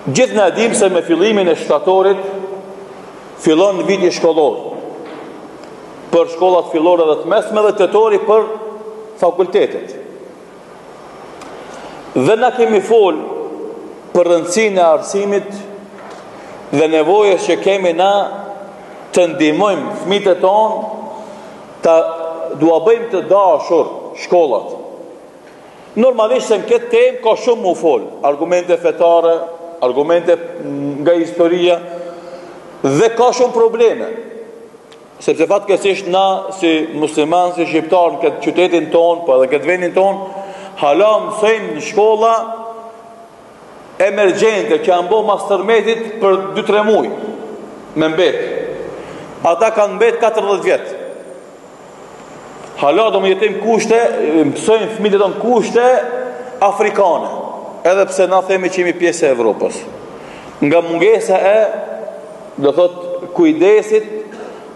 Gjithë na e dimë se me fillimin e shtatorit fillon viti shkollor për shkollat fillore dhe të mesme dhe tetori për fakultetet. Dhe na kemi fol për rëndësinë e arsimit dhe nevojës që kemi na të ndihmojmë fëmijët tonë ta t'ua bëjmë të dashur shkollat. Normalisht se në këtë temë ka shumë m'u fol, argumente fetare, argumente nga historia dhe ka shumë probleme. Sepse fatkeqësisht na si musliman, si shqiptar në këtë qytetin tonë, po edhe këtë vendin tonë, hala mësojmë në shkolla emergjente që janë bo mas tërmetit për 2-3 muj me mbet. Ata kanë mbet 40 vjet. Hala do me jetojmë kushte, mësojnë fëmijët tonë kushte afrikane, edhe pse na themi që jemi pjesë e Evropës. Nga mungesa e, do thot, kujdesit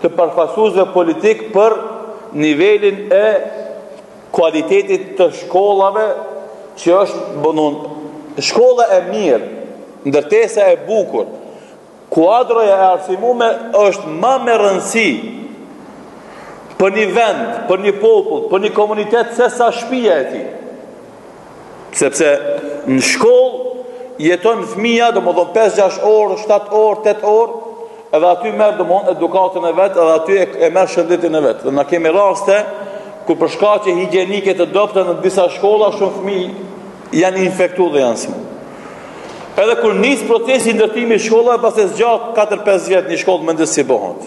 të përfaqësuesve politik për nivelin e kualitetit të shkollave që është bënun shkolla e mirë, ndërtesa e bukur, Kuadroja e arsimume është ma me rëndësi për një vend, për një popull, për një komunitet sesa shpia e tij. Sepse në shkollë jeton fëmija, domethonë 5, 6 orë, 7 orë, 8 orë, edhe aty merr domethonë edukatën e vet, edhe aty e, e merr shëndetin e vet. Dhe na kemi raste ku për shkaqe higjienike të dobëta në disa shkolla shumë fëmijë janë infektu dhe janë sëmurë. Edhe kur nis procesi i ndërtimit të shkollave, pastaj zgjat 4-5 vjet një shkollë mendës si bëhet.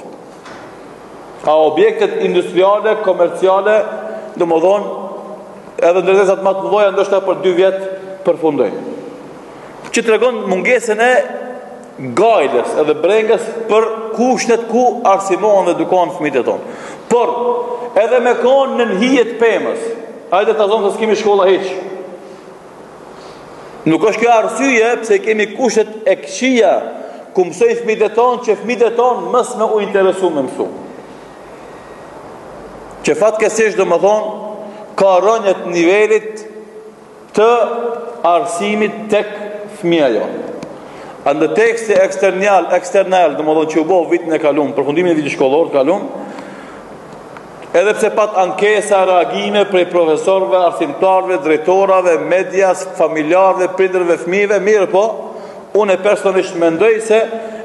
A objektet industriale, komerciale, domethonë, edhe ndërtesat më të mëdha ndoshta për 2 vjet përfundojnë. Që tregon mungesën e gajles edhe brengës për kushtet ku arsimohen dhe edukohen fëmijët tonë. Por, edhe me konë nën hije të pemës, hajde ta zomë se s'kemi shkolla hiç. Nuk është kjo arsye pse kemi kushtet e këqija ku mësojnë fëmijët tonë që fëmijët tonë mos me u interesu me mësu. Që fatkeqësisht domethonë ka rënie të nivelit të arsimit tek fëmija jonë. A në teksti eksternal, eksternal, domethonë që u bo vitin e kalum, përfundimin e vitit shkollor të kalum, Edhe pse pat ankesa, reagime prej profesorëve, arsimtarëve, drejtorave, medias, familjarëve, prindërve, fëmijëve, mirëpo, unë personalisht mendoj se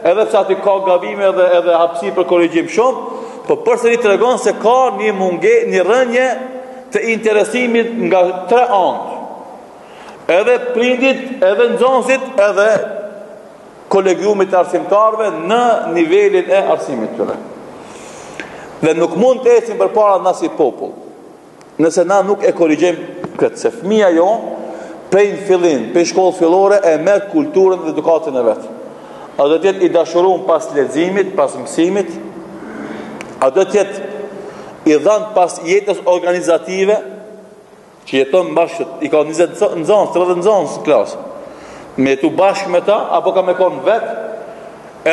edhe pse aty ka gabime edhe edhe hapësirë për korrigjim shumë, po përsëri tregon se ka një munge, një rënie të interesimit nga tre anët. Edhe prindit, edhe nxënësit, edhe kolegiumit të arsimtarëve në nivelin e arsimit tyre. Dhe nuk mund të ecim përpara na si popull, nëse na nuk e korrigjojmë këtë, se fëmija jonë, prej në fillim, prej shkollë fillore, e merr kulturën dhe edukatën e vet. A do të jetë i dashurum pas leximit, pas mësimit? A do të jetë i dhanë pas jetës organizative? Që jeton bashkë, i ka 20 nxënës, 30 nxënës në klasë. Me jetu bashkë me ta, apo ka me konë vetë,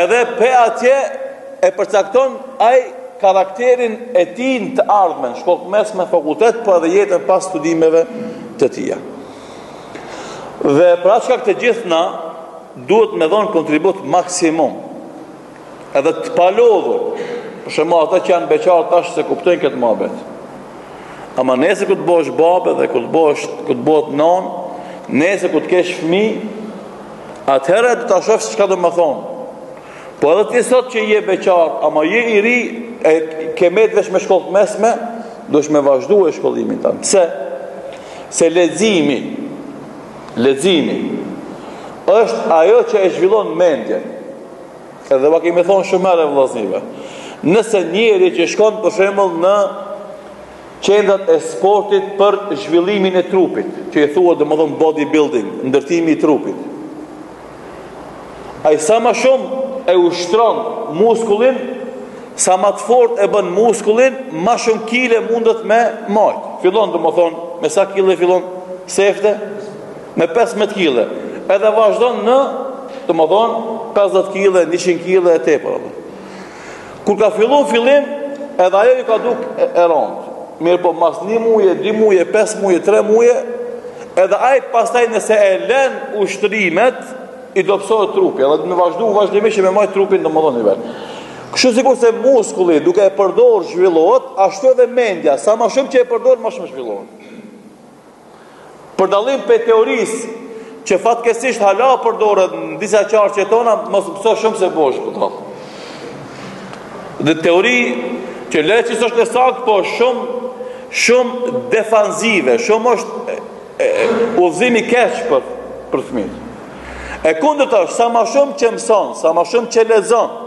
edhe pe atje e përcakton ai karakterin e tij në të ardhmen, shkollë të mesme, fakultet, po edhe jetën pas studimeve të tija. Dhe për atë shkak të gjithë na duhet me dhonë kontribut maksimum Edhe të palodhur. Për shembull ata që janë beqar tash s'e kuptojnë këtë muhabet. Ama nesër kur të bëhesh babë dhe kur të bëhesh kur të bëhet nonë, nesër kur të kesh fëmijë, atëherë do ta shohësh çka do me thonë. Po edhe ti sot që je beqar, ama je i ri, e ke met veç me shkollë të mesme, duhesh me vazhdu e shkollimin tënd. Pse? Se leximi, leximi është ajo që e zhvillon mendjen. Edhe ua kemi thonë shumë herë vëllaznive. Nëse njeri që shkon për shembull në qendrat e sportit për zhvillimin e trupit, që i thuhet domethënë bodybuilding, ndërtimi i trupit. Ai sa më shumë e ushtron muskullin, sa më të fortë e bën muskullin, më shumë kile mundet me majt. Fillon domethënë me sa kile fillon sefte? Me 15 kile. Edhe vazhdon në, domethonë, 50 kile, 100 kile e tepër. Kur ka fillu fillim, edhe ajo i ka duk e, e randë. Mirëpo, mas një muje, dy muje, 5 muje, 3 muje, edhe ai pastaj nëse e len ushtrimet, i dobësohet trupi, edhe me vazhdu vazhdimisht që me majtë trupin domethënë nivel. Kështu sikurse muskulli duke e përdor zhvillohet, ashtu edhe mendja, sa ma shumë që e përdor, ma shumë zhvillohet. Për dallim prej teorisë që fatkeqësisht hala përdoret në disa qarqe tona, mos mëso shumë se bohesh budall. Dhe teori që le që s'është e saktë, po shumë shumë defanzive, shumë është udhëzim i keq për për fëmijët. E kundërta është sa ma shumë që mëson, sa ma shumë që lexon,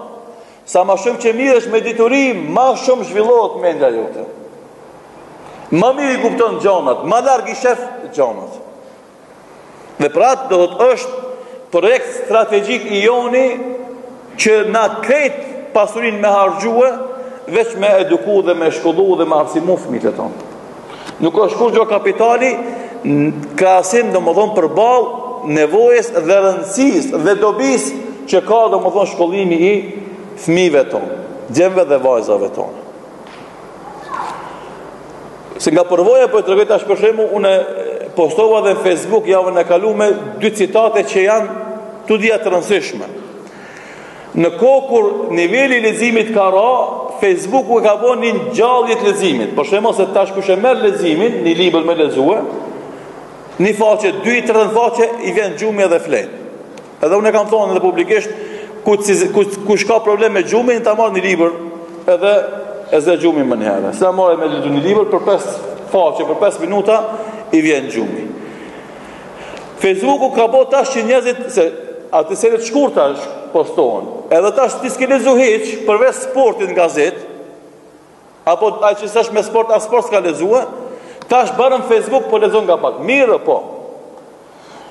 sa ma shumë që mirresh me dituri, ma shumë zhvillohet mendja jote. Ma mirë i kupton gjanat, ma larg i shef gjanat. Dhe pra do të thotë është projekt strategjik i joni që na krejt pasurinë me harxhue, veç me eduku dhe me shkollu dhe me arsimu fëmijët e tonë. Nuk është kurgjo kapitali në krahasim domethënë përballë nevojës dhe rëndësisë dhe dobisë që ka domethënë shkollimi i fëmijëve tonë, djemve dhe vajzave tonë. Se nga përvoja po e tregoj tash për shembull, unë postova dhe në Facebook javën e kalume dy citate që janë të dyja të rëndësishme. Në kohë kur niveli i leximit ka ra, Facebooku e ka bo një ngjallje të leximit. Për shembull se tash kush e merr leximin, një libër me lexue, një faqe, dy, tre faqe i vjen gjumi edhe flen. Edhe unë e kam thonë edhe publikisht, kush, kush, kush ka problem me gjumin, ta marrë një libër edhe e zë gjumi menjëherë. Se marrë me lexu një libër për 5 faqe, për 5 minuta, i vjen gjumi. Facebooku ka bo tash që njerëzit, se aty sene të shkurta postohen, edhe tash ti s'ke lexu hiç, përveç sportit në gazetë, Apo ai që s'është me sport, as sport s'ka lexue, tash barem Facebook po lexon nga pak. Mirë po.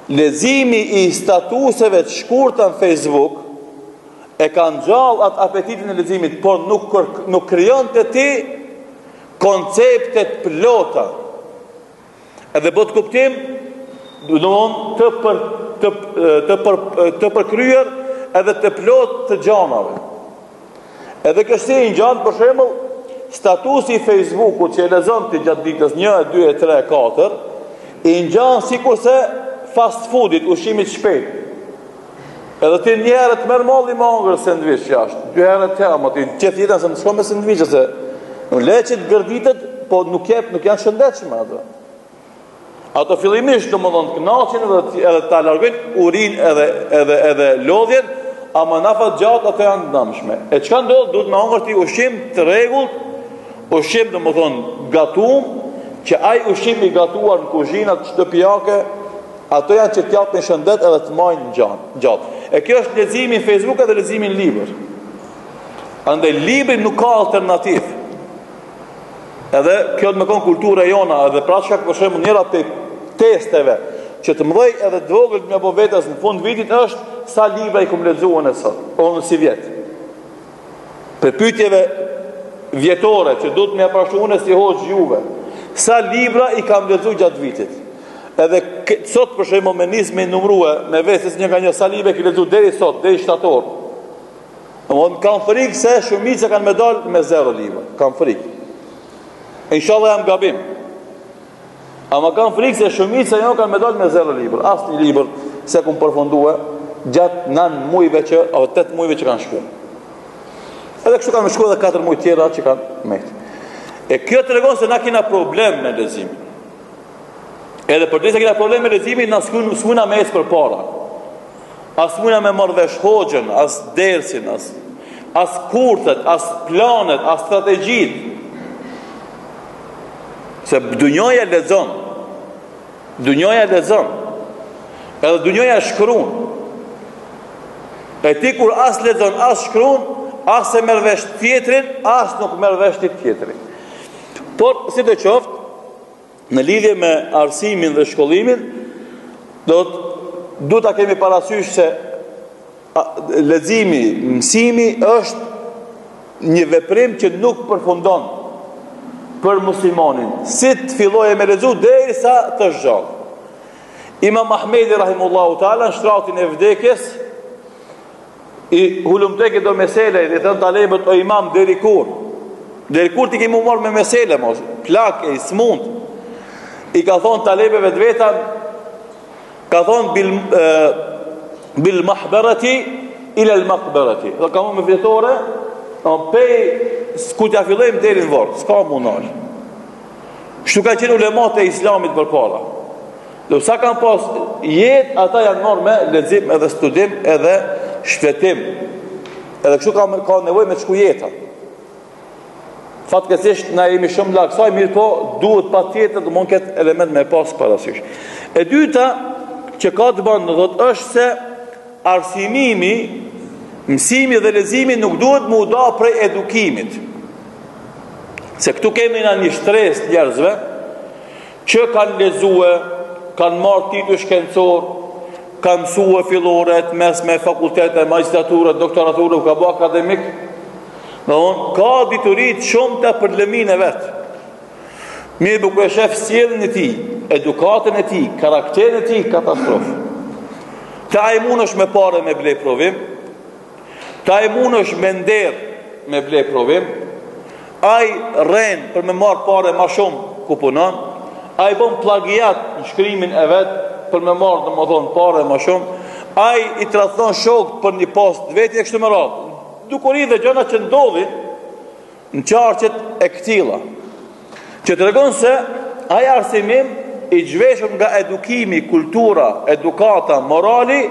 Leximi i statuseve të shkurta në Facebook e ka ngjall atë apetitin e leximit, por nuk nuk krijon te ti koncepte të plota. Edhe botëkuptim, domethënë të për të të për të përkryer edhe të plotë të gjanave. Edhe kjo si i ngjan për shembull statusi i Facebookut që e lexon ti gjatë ditës 1 2 3 4 i ngjan sikurse fast foodit, ushqimit shpejt. Edhe ti një herë të merr malli me hongër sandwich jashtë, dy herë të ama ti gjithë jetën se më shkon me sandwich se nuk le që të gërditet, po nuk jep, nuk janë shëndetshme ato. Ato fillimisht domethënë të kënaqin edhe edhe ta largojnë urinë edhe edhe edhe lodhjen, ama në afat gjatë ato janë të dëmshme. E çka ndodh? Duhet me hongër ti ushqim të rregullt, ushqim domethënë gatum, që ai ushqim i gatuar në kuzhinat shtëpiake Ato janë që të japin shëndet edhe të majnë gjatë. E kjo është leximi në Facebook edhe leximi në libër. Andaj libri nuk ka alternativë. Edhe kjo të me konë kultura jona, edhe pra çka për shembull njëra prej testeve që të mëdhej edhe të vogël me bo vetes në fund vitit është sa libra i kom lexu unë sot, unë sivjet. Prej pyetjeve vjetore që duhet me ja parashtru unë si hoxhë juve, sa libra i kam lexu gjatë vitit. Edhe sot për shembull me nis me numrue me vetë një nga një sa libra ki lexu deri sot, deri shtator. Domethënë kam frikë se shumica kanë me dal me zero libra. Kam frikë. Inshallah jam gabim. Ama kam frikë se shumica jonë kanë me dalë me zero libër. Asnjë libër s'e kum përfundue gjatë nan mujve që, apo 8 mujve që kanë shku. Edhe kështu kanë me shku edhe 4 muj tjera që kanë metë. E kjo tregon se na kena problem me leximin. Edhe përderisa kena problem me leximin, na s'mujna me ecë përpara. As mujna me marrë vesh hoxhën, as dersin, as, as kurthet, as planet, as strategjitë. Se dunjoja lexon. Dunjoja lexon. Edhe dunjoja shkrun. E ti kur as lexon, as shkrun, as e merr vesh tjetrin, as nuk merr vesh ti tjetrin. Por, sido qoftë, në lidhje me arsimin dhe shkollimin, do të duhet ta kemi parasysh se leximi, mësimi është një veprim që nuk përfundon për muslimanin, si të fillojë me lexu derisa të është gjallë. Imam Ahmedi rahimullahu taala në shtratin e vdekjes i hulumteke do mesele dhe i thënë talebët o imam deri kur? Deri kur ti ke m'u marrë me mesele mos? Plak e i smunt. I ka thonë talebeve të veta ka thonë bil e, Bil mahberati ila al maqbarati. Dhe ka me fletore, do pej ku t'ja fillojmë deri në vorr, s'ka m'u nal. Kështu ka qenë ulemat e islamit përpara. Do sa kanë pas jetë, ata janë marrë me lexim edhe studim edhe shfletim. Edhe kështu ka ka nevojë me shku jeta. Fatkeqësisht na jemi shumë larg kësaj, mirëpo duhet patjetër domthon këtë element me pas parasysh. E dyta që ka të bën do thotë është se arsimimi, mësimi dhe leximi nuk duhet m'u da prej edukimit. Se këtu kemi na një shtresë njerëzve që kanë lexue, kanë marrë tituj shkencor, kanë mësue fillore, të mesme, fakultete, magjistraturë, doktoraturë, u ka bo akademik, Domthon ka dituri të shumta për lëminë e vet. Mirëpo kur e shef sjelljen e tij, edukatën e tij, karakterin e tij katastrofë. Te ai mundesh me pare me ble provim, te ai mundesh me nder me ble provim, ai rren për me marrë pare ma shumë ku punon, ai bon plagiat në shkrimin e vet për me marrë domethënë pare ma shumë, ai i tradhton shokët për një post të veti e kështu me radhë. Dukuri dhe gjëra që ndodhin në qarqet e këtilla, që tregon se ai arsimim i zhveshur nga edukimi, kultura, edukata, morali,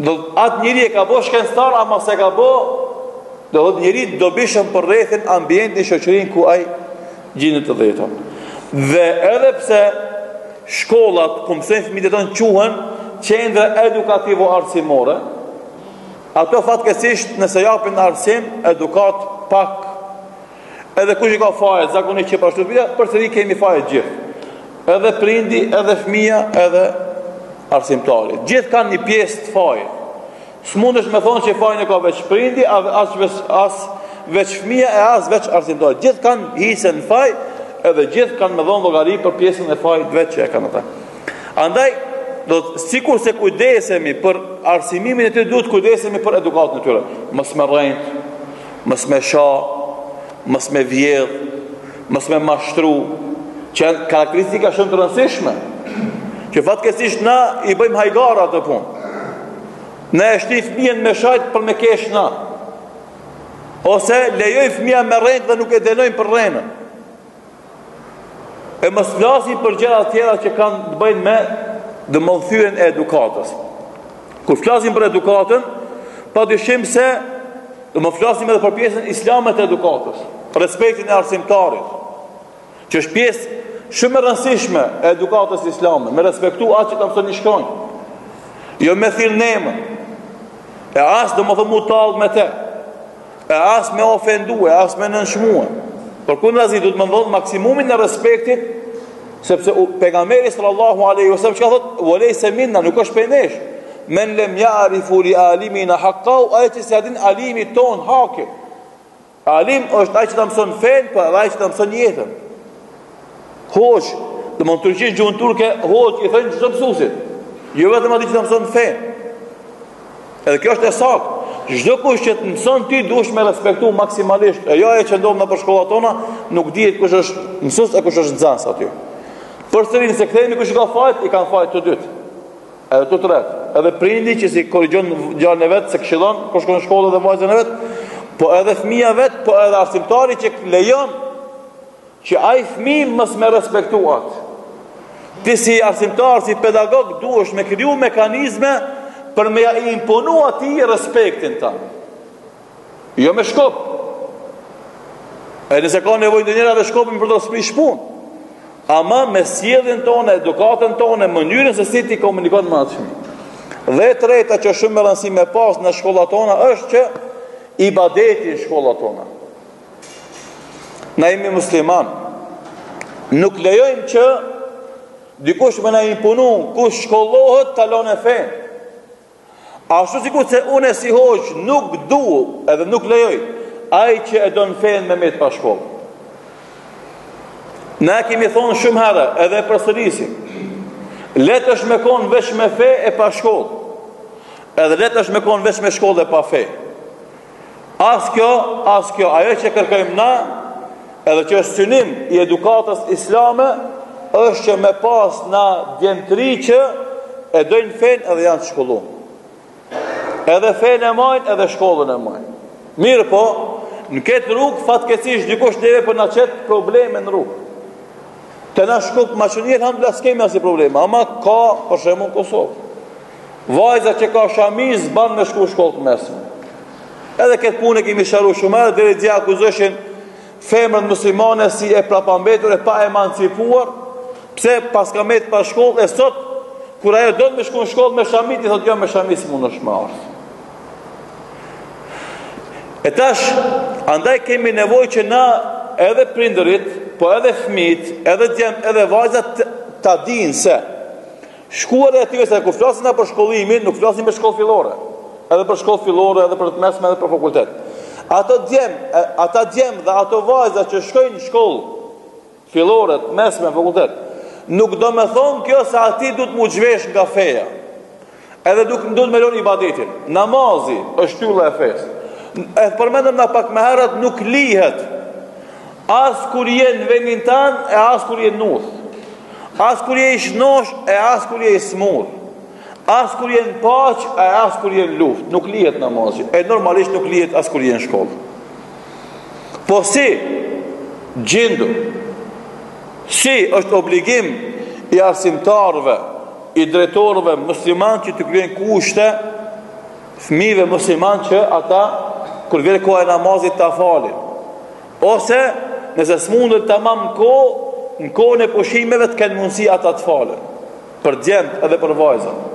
do atë njeri e ka bo shkencëtar, ama s'e ka bo, do thotë njeri të dobishëm për rrethin, ambientin, shoqërinë ku ai gjindet dhe jeton. Dhe edhe pse shkollat ku mësojnë fëmijët tonë quhen qendra edukativo-arsimore, Ato fatkeqësisht nëse japin arsim, edukatë pak. Edhe kush i ka fajet, zakonisht që pashtu fëmija, përsëri kemi fajet gjithë. Edhe prindi, edhe fëmija, edhe arsimtari. Gjithë kanë një pjesë të fajit. S'mundesh me thonë që fajin e ka veç prindi, as veç, as veç fëmija e as veç arsimtari. Gjithë kanë hise në faj, edhe gjithë kanë me dhonë llogari për pjesën e fajit veç që e kanë ata. Andaj, do të sikurse kujdesemi për arsimimin e tyre, duhet të kujdesemi për edukatën e tyre. Mos me rrejt, mos me sha, mos me vjedh, mos me mashtru, që janë karakteristika shumë të rëndësishme, që fatkeqësisht na i bëjmë hajgara atë punë. Na e shti fëmijën me shajt për me kesh na. Ose lejoj fëmija me rrejt dhe nuk e dënojmë për rrenën. E mos flasim për gjëra të tjera që kanë të bëjnë me domethënë thyerjen e edukatës. Kur flasim për edukatën, pa dyshim se domethënë flasim edhe për pjesën islame të edukatës, respektin e arsimtarit, që është pjesë shumë e rëndësishme e edukatës islame, me respektu atë që ta mëson një shkronjë. Jo me thirr n'emër. E as domethënë m'u tall me te. E as me ofendu, e as me nënçmue. Përkundrazi, duhet me dhënë maksimumin e respektit, sepse pejgamberi sallallahu aleyhi wa sallam, çka thot, ve lejse minna, nuk është prej nesh, men lem jarifu li alimina hakkahu, ai që s'ia din alimit tonë hakin. Alim është ai që ta mëson fenë, po edhe ai që ta mëson jetën. Hoxhë, domethënë turqisht gjuhën turke, hoxhë i thënë çdo mësusit. Jo vetëm atij që ta mëson fenë. Edhe kjo është e saktë. Çdo kush që të mëson ti duhesh me respektu maksimalisht. E jo ajo që ndodh nëpër shkollat tona, nuk dihet kush është mësues e kush është nxënës aty. Përsëri nëse kthehemi kush i ka fajt, i kanë fajt të dytë. Edhe të tretë. Edhe prindi që s'i korrigjon djalin e vet, s'e këshillon, kur shkon në shkollë dhe vajzën e vet, po edhe fëmija vet, po edhe arsimtari që lejon Që ai fëmijë mos me respektu atë. Ti si arsimtar, si pedagog, duhesh me kriju mekanizme për me ja imponu atij respektin ta. Jo me shkop. E nëse ka nevojë ndonjëherë edhe shkopin përdor s'prish punë. Ama me sjelljen tonë, edukatën tonë, mënyrën se si ti komunikon me atë fëmijë. Dhe e treta që është shumë me rëndësi me pas në shkollat tona është që ibadeti në shkollat tona. Na jemi musliman. Nuk lejojmë që dikush me na imponu kush shkollohet ta lone fenë. Ashtu sikurse unë si hoxhë nuk du edhe nuk lejoj ai që e don fenë me met pa shkollë. Na e kemi thonë shumë herë edhe e përsërisim. Lehtë është me konë veç me fe e pa shkollë. Edhe lehtë është me konë veç me shkollë e pa fe. As kjo, as kjo, ajo që kërkojmë na, edhe që është synim i edukatës islame, është që me pas na djem të ri që e dojnë fenë edhe janë të shkollu. Edhe fenë e majnë, edhe shkollën e majnë. Mirëpo, në këtë rrugë, fatkeqësisht dikush neve po na qet probleme në rrugë. Te na Shkup, Maqedoni, elhamdulilah, s'kemi asi probleme, ama ka, për shembull, në Kosovë. Vajza që ka shami, s'ban me shku shkollë të mesme. Edhe këtë punë e kemi sqaru shumë herë, deri dje akuzoshin femrën muslimane si e prapambetur e pa emancipuar, pse paska met pa shkollë, e sot, kur ajo don me shku në shkollë me shami, t'i thotë jo me shami s'munësh me ardhë. E tash, andaj kemi nevojë që na edhe prindërit, po edhe fëmijët, edhe djem, edhe vajzat ta dinë se shkuarja e tyre se kur flasim na për shkollimin, nuk flasim për shkollë fillore, edhe për shkollë fillore, edhe për të mesme, edhe për fakultet. Ato djem, ata djem dhe ato vajza që shkojnë në shkollë fillore, të mesme, fakultet, nuk do me thonë kjo se atij duhet m'u zhvesh nga feja. Edhe nuk duhet me lënë ibadetin. Namazi është shtylla e fesë. E përmendëm na pak më herët nuk lihet as kur je në vendin tand e as kur je në udhë. As kur je i shnosh e as kur je i smur. As kur je në paqe e as kur je në luftë, nuk lihet namazi. E normalisht nuk lihet as kur je në shkollë. Po si gjindu? Si është obligim i arsimtarëve i drejtorëve musliman që të krijojnë kushte fëmijëve musliman që ata kur vjen koha e namazit ta falin. Ose nëse s'mundet tamam në kohë, në kohën e pushimeve të kenë mundësi ata të falen. Për djemt edhe për vajzat.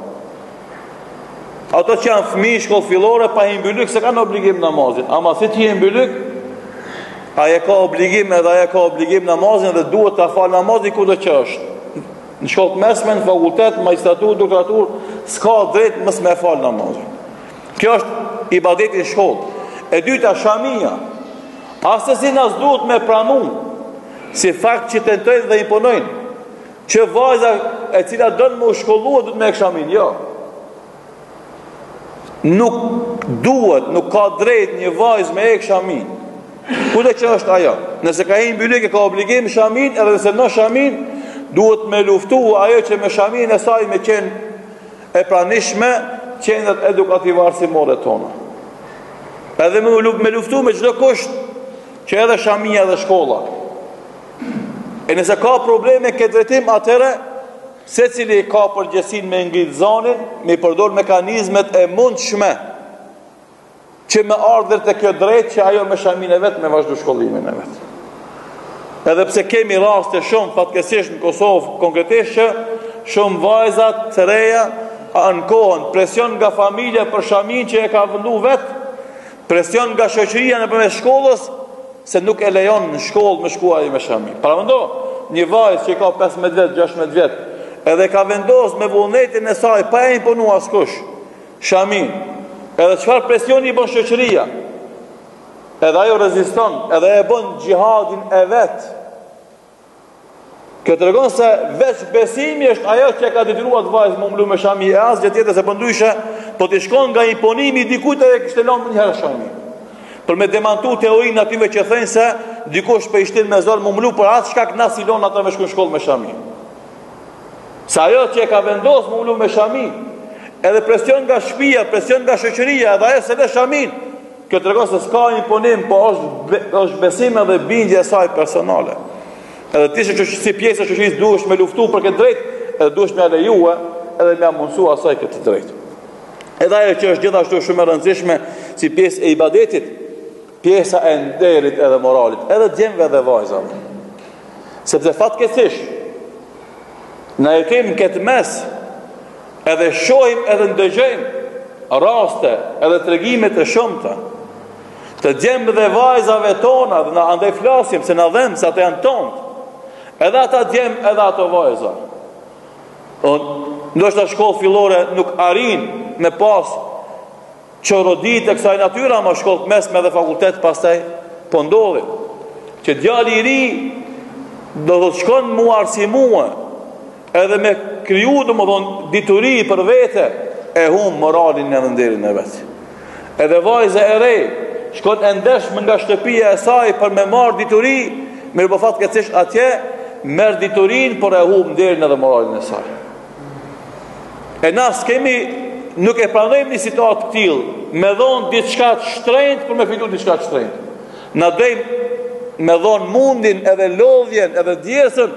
Ato që janë fëmijë shkollë fillore pa hi n'bylyk s'e kanë obligim namazin, ama si të hinë n'bylyk, ai e ka obligim edhe ajo e ka obligim namazin dhe duhet ta falë namazin kudo që është. Në shkollë të mesme, në fakultet, magjistraturë, doktoraturë, s'ka drejt mos me falë namazin. Kjo është ibadeti në shkollë. E dyta, shamia. Asesi na s'duhet me pranu, si fakt që tentojnë dhe imponojnë, që vajza e cila don me u shkollu, duhet me hek shaminë, jo. Nuk duhet, nuk ka drejt një vajzë me hek shaminë. Kudo që është ajo? Nëse ka hi n'bylyk e ka obligim shaminë, edhe nëse s'non shaminë, duhet me luftu ajo që me shaminë e saj me qenë e pranishme qendrat edukative arsimore tona. Edhe me, me luftu me çdo kusht që edhe shamia dhe shkolla. E nëse ka probleme këtë drejtim, atëherë Secili ka përgjegjësinë me ngrit zanin, me i përdor mekanizmet e mundshme që me ardhë deri te kjo drejt që ajo me shaminë e vet me vazhdu shkollimin e vet. Edhe pse kemi raste shumë fatkeqësisht në Kosovë, konkretisht që shumë vajza të reja ankohen presion nga familja për shaminë që e ka vendu vet, presion nga shoqëria nëpërmes shkollës, se nuk e lejon në shkollë me shku ajo me shami. Paramendo, një vajzë që ka 15 vjet, 16 vjet, edhe ka vendos me vullnetin e saj pa e imponu askush shaminë. Edhe çfarë presioni i bën shoqëria? Edhe ajo reziston, edhe e bën xhihadin e vet. Kjo tregon se veç besimi është ajo që e ka detyruar atë vajzë me u mbulu me shami e asgjë tjetër se përndryshe, po t'ish kon nga imponimi i dikujt ajo e kishte lënë menjëherë shaminë. Për me demantu teorinë atyre që thonë se dikush po i shtin me zor me u mbulu për atë shkak na s'i lon ata me shku në shkollë me shami. Se ajo që e ka vendosur me u mbulu me shami, edhe presion nga shtëpia, presion nga shoqëria, edhe ajo s'e lë shaminë. Kjo tregon se s'ka imponim, po është është besim edhe bindje e saj personale. Edhe ti si si pjesë e shoqërisë duhesh me luftu për këtë drejt, edhe duhesh me lejue, edhe me mundësu asaj këtë drejt. Edhe ajo që është gjithashtu shumë e rëndësishme si pjesë e ibadetit, pjesa e nderit edhe moralit, edhe djemve edhe vajzave. Sepse fatkeqësisht na jetojmë në këtë mes Edhe shohim edhe ndëgjojmë raste edhe tregime të shumta të djemve dhe vajzave tona dhe na andaj flasim se na dhemb se ata janë tonët. Edhe ata djem edhe ato vajza. O, ndoshta shkollë fillore nuk arrin me pas Çoroditë e kësaj natyre ama shkollë të mesme dhe fakultet pastaj po ndodhin. Që djali i ri do të shkon m'u arsimue edhe me kriju domethonë dituri për vete e hum moralin edhe nderin e vet. Edhe vajza e re shkon e ndershme nga shtëpia e saj për me marrë dituri, mirëpo fatkeqësisht atje merr diturinë por e hum nderin edhe moralin e saj. E na s'kemi. nuk e pranojmë një situatë të tillë, me dhonë diçka të shtrenjtë për me fitu diçka të shtrenjtë. Na dojmë me dhonë mundin edhe lodhjen edhe djersën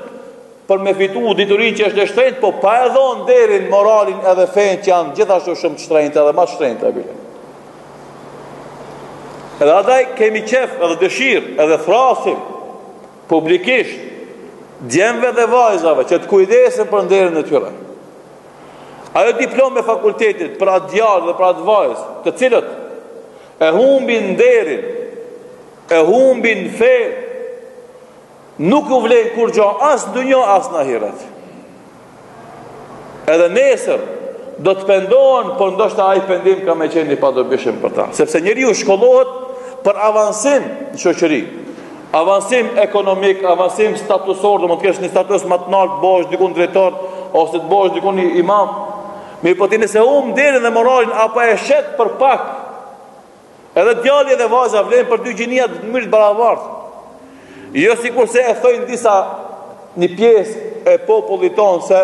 për me fitu diturinë që është e shtrenjtë, po pa e dhonë nderin, moralin edhe fenë që janë gjithashtu shumë të shtrenjta edhe ma të shtrenjta bile. Edhe andaj kemi qef edhe dëshirë edhe thrasim publikisht djemve dhe vajzave që të kujdesen për nderin e tyre. Ajo diplomë e fakultetit për atë djalë dhe për atë vajzë, të cilët e humbin nderin, e humbin fenë, nuk u vlen kurgjo as në dunja as në ahiret. Edhe nesër do të pendohen, por ndoshta ai pendim ka me qenë i padobishëm për ta. Sepse njeriu shkollohet për avansim në shoqëri. Avansim ekonomik, avansim statusor, do mund të kesh një status më të lartë, bëhesh dikun drejtor ose të bëhesh dikun imam. Mirëpo ti nëse humb nderin dhe moralin apo e shet për pak, Edhe djali edhe vajza vlen për dy gjiniat në mënyrë të barabartë. Jo sikurse e thojnë disa një pjesë e popullit tonë se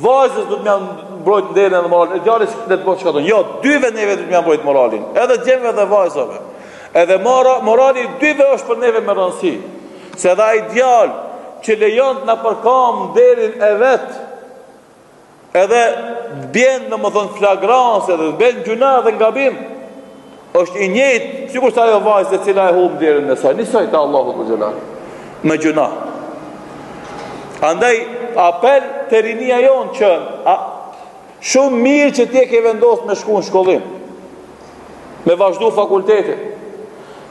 vajzës duhet me ia mbrojt nderin edhe moralin, e djalit le të bëjë çka don. Jo, dyve neve duhet me ia mbrojt moralin, edhe djemve dhe vajzave. Edhe mora, morali i dyve është për neve me rëndësi. Se edhe ai djalë që lejon të nëpërkamb nderin e vet, Edhe të bjen, domethënë, flagrancë, edhe të bjen gjynah dhe gabim, është i njëjtë, sikurse ajo vajzë e cila e humb nderin e saj, njësoj te Allahu xhel xhelal, me gjynah. Andaj, apel te rinia jonë që, a, shumë mirë që ti e ke vendosë me shku në shkollim, me vazhdu fakultetin,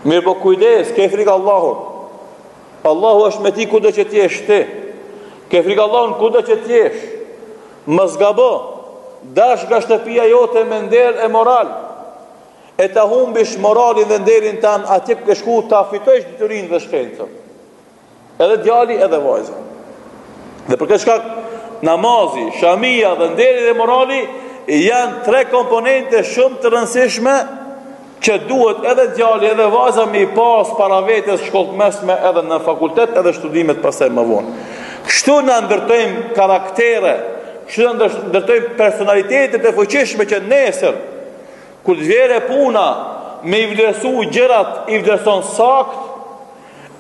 mirëpo kujdes, ke frikë Allahun, Allahu është me ti kudo që të jesh ti. Ke frikë Allahun kudo që të jesh. Mos gabo. Dash nga shtëpia jote me nder e moral. E ta humbish moralin dhe nderin tan atje ku ke shku ta fitojsh diturinë dhe shkencën. Edhe djali edhe vajza. Dhe për këtë shkak namazi, shamia dhe nderi dhe morali janë tre komponente shumë të rëndësishme që duhet edhe djali edhe vajza me i pas para vetes shkollë të mesme edhe në fakultet edhe studimet pastaj më vonë. Kështu na ndërtojmë karaktere, kështu na ndërtojmë personalitete të fuqishme që nesër kur të vjen puna me i vlerësu gjërat i vlerëson sakt,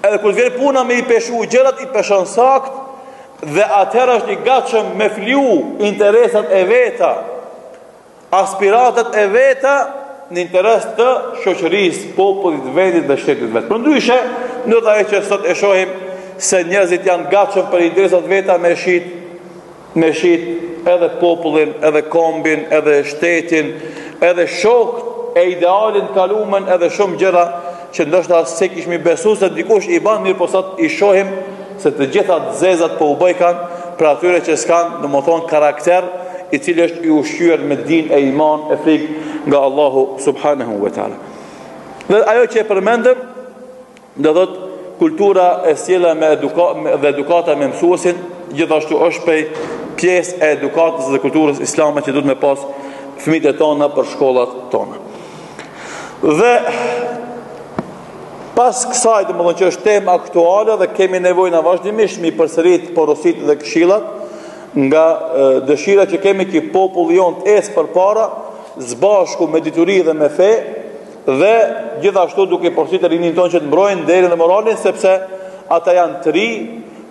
edhe kur të vjen puna me i peshu gjërat i peshon sakt dhe atëherë është i gatshëm me fliju interesat e veta aspiratat e veta në interes të shoqërisë, popullit, vendit dhe shtetit vet. Përndryshe, ndodh ajo që sot e shohim se njerëzit janë gatshëm për interesat veta me shit, me shit edhe popullin, edhe kombin, edhe shtetin, edhe shokët e idealin të kalumen, edhe shumë gjëra që ndoshta s'e kishmi besu se dikush i ban mirëpo sot i shohim se të gjitha të zezat po u bëjkan për atyre që s'kanë, domethonë, karakter i cili është i ushqyer me din e iman e frikë nga Allahu subhanahu wa taala. Dhe ajo që e përmendëm, do thotë kultura e sjellja me eduka, me, dhe edukata me mësuesin, gjithashtu është prej pjesë e edukatës dhe kulturës islame që duhet me pas fëmijët e tona për shkollat tona. Dhe pas kësaj, domethënë që është temë aktuale dhe kemi nevojë na vazhdimisht me i përsërit porositë dhe këshillat nga dëshira që kemi që populli jonë të ecë përpara, së bashku me dituri dhe me fe dhe gjithashtu duke porositur rininë tonë që të mbrojnë nderin dhe moralin sepse ata janë të ri,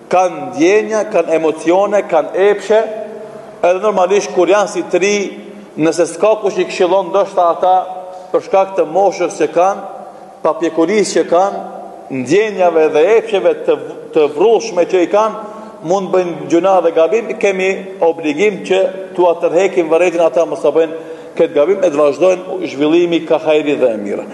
kanë ndjenja, kanë emocione, kanë epshe, edhe normalisht kur janë si të ri, nëse s'ka kush i këshillon ndoshta ata për shkak të moshës që kanë, papjekurisë që kanë, ndjenjave dhe epsheve të, të vrullshme që i kanë, mund të bëjnë gjynah dhe gabim, kemi obligim që t'ua tërhekim vërejtjen ata mos ta bëjnë këtë gabim e të vazhdojnë zhvillimi ka hajri dhe e mira.